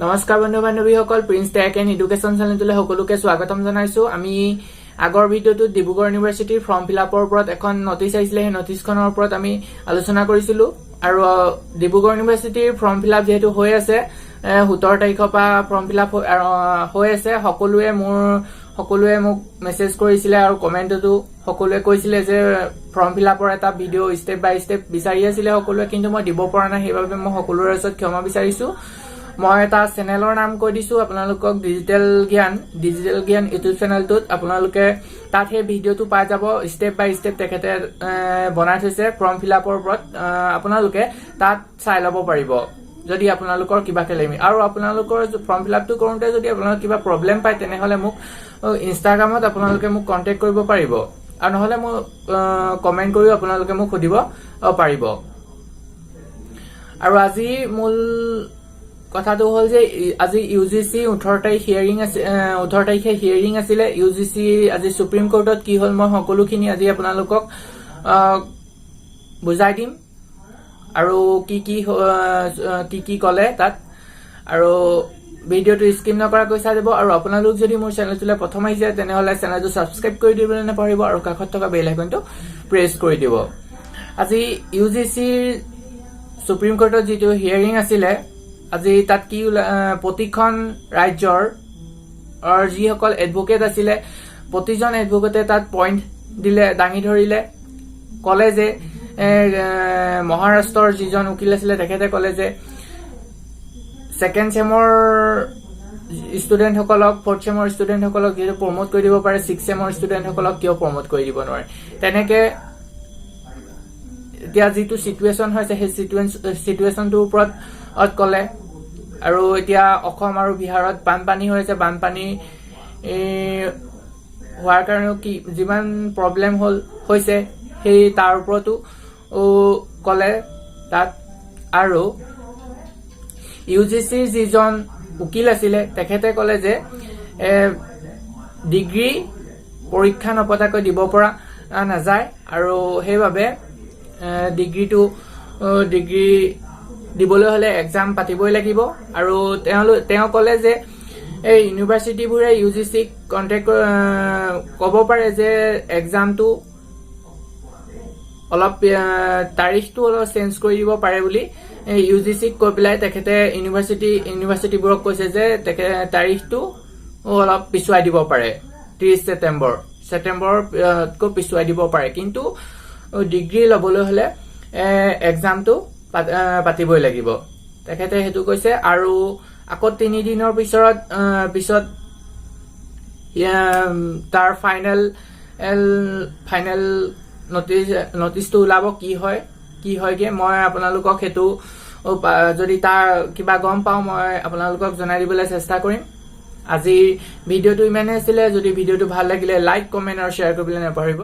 নমস্কাৰ বন্ধু বান্ধৱীসকল, prince tech and education চেনেলটোলৈ সকলোকে স্বাগতম জনাইছো। আমি আগৰ ভিডিঅ'টোত ডিব্ৰুগড় ইউনিভাৰ্চিটিৰ ফৰ্ম ফিল আপৰ ওপৰত এখন নটিচ আহিছিলে, সেই নটিচখনৰ ওপৰত আমি আলোচনা কৰিছিলো। আৰু ডিব্ৰুগড় ইউনিভাৰ্চিটিৰ ফৰ্ম ফিল আপ যিহেতু হৈ আছে, 17 তাৰিখৰ পৰা ফৰ্ম ফিল আপ হৈ আছে। সকলোৱে মোক মেছেজ কৰিছিলে আৰু কমেণ্টতো সকলোৱে কৈছিলে যে ফৰ্ম ফিল আপৰ এটা ভিডিঅ' ষ্টেপ বাই ষ্টেপ বিচাৰি আছিলে সকলোৱে, কিন্তু মই দিব পৰা নাই। সেইবাবে মই সকলোৰে ওচৰত ক্ষমা বিচাৰিছো। মই এটা চেনেলৰ নাম কৈ দিছো আপোনালোকক, ডিজিটেল জ্ঞান। ডিজিটেল জ্ঞান ইউটিউব চেনেলটোত আপোনালোকে তাত সেই ভিডিঅ'টো পাই যাব। ষ্টেপ বাই ষ্টেপ তেখেতে বনাই থৈছে ফৰ্ম ফিল আপৰ ওপৰত। আপোনালোকে তাত চাই ল'ব পাৰিব যদি আপোনালোকৰ কিবা খেলিমেলি। আৰু আপোনালোকৰ ফৰ্ম ফিল আপটো কৰোঁতে যদি আপোনালোকে কিবা প্ৰব্লেম পায়, তেনেহ'লে মোক ইনষ্টাগ্ৰামত আপোনালোকে মোক কণ্টেক্ট কৰিব পাৰিব আৰু নহ'লে মোক কমেণ্ট কৰিও আপোনালোকে মোক সুধিব পাৰিব। আৰু আজি মূল কথাটো হ'ল যে আজি ইউজিচি 18 তাৰিখ হিয়াৰিং আছে। 18 তাৰিখে হিয়াৰিং আছিলে ইউজিচি। আজি সুপ্ৰিম কোৰ্টত কি হ'ল, মই সকলোখিনি আজি আপোনালোকক বুজাই দিম আৰু কি কি ক'লে তাত। আৰু ভিডিঅ'টো স্কিপ নকৰাকৈ চাই যাব। আৰু আপোনালোক যদি মোৰ চেনেলটোলৈ প্ৰথম আহিছে, তেনেহ'লে চেনেলটো ছাবস্ক্ৰাইব কৰি দিবলৈ নাপাহৰিব আৰু কাষত থকা বেল আইকনটো প্ৰেছ কৰি দিব। আজি ইউজিচিৰ সুপ্ৰিম কোৰ্টত যিটো হিয়াৰিং আছিলে আজি, তাত কি প্ৰতিখন ৰাজ্যৰ যিসকল এডভকেট আছিলে, প্ৰতিজন এডভকেটে তাত পইণ্ট দিলে, দাঙি ধৰিলে। ক'লে যে মহাৰাষ্ট্ৰৰ যিজন উকিল আছিলে, তেখেতে ক'লে যে ছেকেণ্ড চেমৰ ষ্টুডেণ্টসকলক, ফৰ্থ চেমৰ ষ্টুডেণ্টসকলক যিহেতু প্ৰমোট কৰি দিব পাৰে, ছিক্স চেমৰ ষ্টুডেণ্টসকলক কিয় প্ৰমোট কৰি দিব নোৱাৰে? তেনেকে এতিয়া যিটো চিটুৱেশ্যন হৈছে, সেই চিটুৱেশ্যনটোৰ ওপৰত ক'লে। আৰু এতিয়া অসম আৰু বিহাৰত বানপানী হৈ আছে। বানপানী হোৱাৰ কাৰণেও কি যিমান প্ৰব্লেম হৈছে, সেই তাৰ ওপৰতো ক'লে তাত। আৰু ইউজিচিৰ যিজন উকিল আছিলে, তেখেতে ক'লে যে ডিগ্ৰী পৰীক্ষা নপতাকৈ দিব পৰা নাযায় আৰু সেইবাবে ডিগ্ৰী দিবলৈ হ'লে এক্সাম পাতিবই লাগিব। আৰু তেওঁ ক'লে যে এই ইউনিভাৰ্চিটিবোৰে ইউজিচিক কণ্টেক্ট ক'ব পাৰে যে এক্সামটো অলপ তাৰিখটো অলপ চেঞ্জ কৰি দিব পাৰে বুলি ইউজিচিক কৈ পেলাই তেখেতে ইউনিভাৰ্চিটিবোৰক কৈছে যে তেখেতে তাৰিখটো অলপ পিছুৱাই দিব পাৰে, 30 ছেপ্টেম্বৰতকৈ পিছুৱাই দিব পাৰে, কিন্তু ডিগ্ৰী ল'বলৈ হ'লে এক্সামটো পাতিবই লাগিব, তেখেতে সেইটো কৈছে। আৰু আকৌ 3 দিনৰ পিছত তাৰ ফাইনেল ফাইনেল নটিচটো ওলাব। কি হয়গে, মই আপোনালোকক সেইটো যদি তাৰ কিবা গম পাওঁ, মই আপোনালোকক জনাই দিবলৈ চেষ্টা কৰিম। আজিৰ ভিডিঅ'টো ইমানেই আছিলে। যদি ভিডিঅ'টো ভাল লাগিলে, লাইক, কমেণ্ট আৰু শ্বেয়াৰ কৰিবলৈ নাপাহৰিব।